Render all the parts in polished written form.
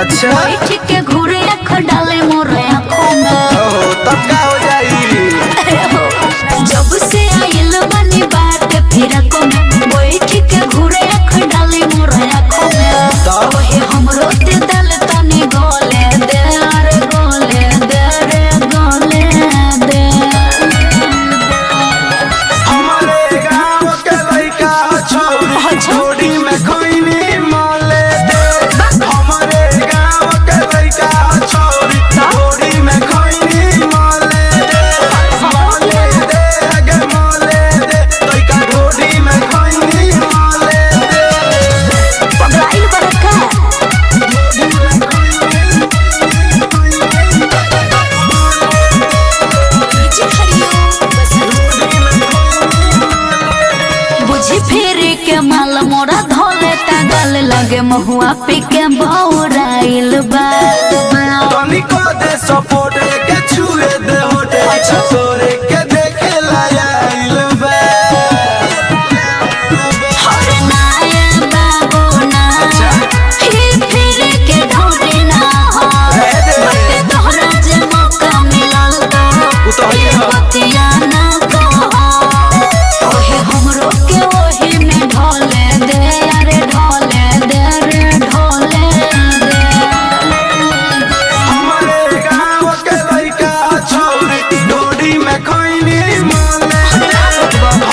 अच्छा। बैठ के घूरे आँख डाले मोरे आँखों में। ओहो, तब का हो जाई? जब से आइल बनी बात फिरको में, बैठ के घूरे आँख डाले मोरे आँखों में। तब? ओहे हमरो ते दल तनी गोले दे रे, गोले दे रे, गोले दे। हमारे गाँव के लइका छौरी अच्छा। थोड़ी में खैनी मले दे। हमारे गाँव के लइका छौरी थोड़ी में खैनी मले दे। मले दे गे मले दे, लइका थोड़ी में खैनी मले दे। पगलाइल बड़का। बुझी फिर के माल मोरा धोले गल लगे महुआ पी के बौराइल बा। तनिको दे सपोर्ट के छुए दे होटे, तोरे के देखे लायल बा। और नाया बाबू ना, अच्छा। ही फिर के ढोरे ना हो। रह दे। बटे तोहरा जे मौका मिलल तो उ तो हइए ये ह। बतिया ना कहो। ओहे हमरो के ओही में ढोले दे, अरे ढोले दे रे, ढोले दे। हमारे गाँव के लइका छौरी डोरी में खैनी मले दे।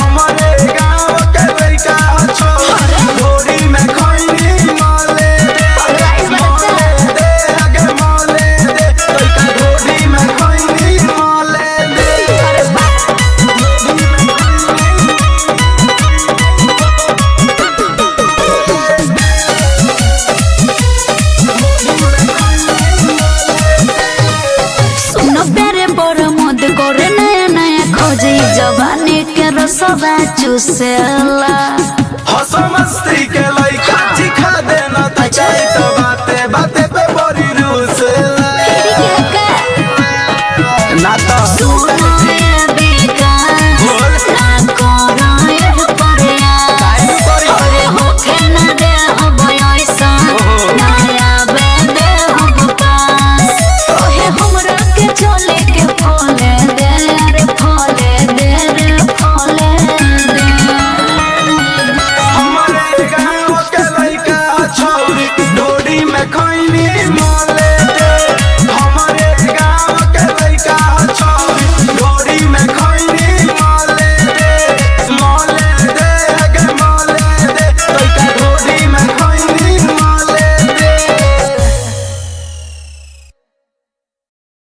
हमारे गाँव के लइका छौरी डोरी में खैनी मले दे। मले दे गे मले दे, लइका डोरी में खैनी मले दे। सुनो प्यारे बड़ मद करे नया नया खोजे, जवानी के रसवा चूसेला।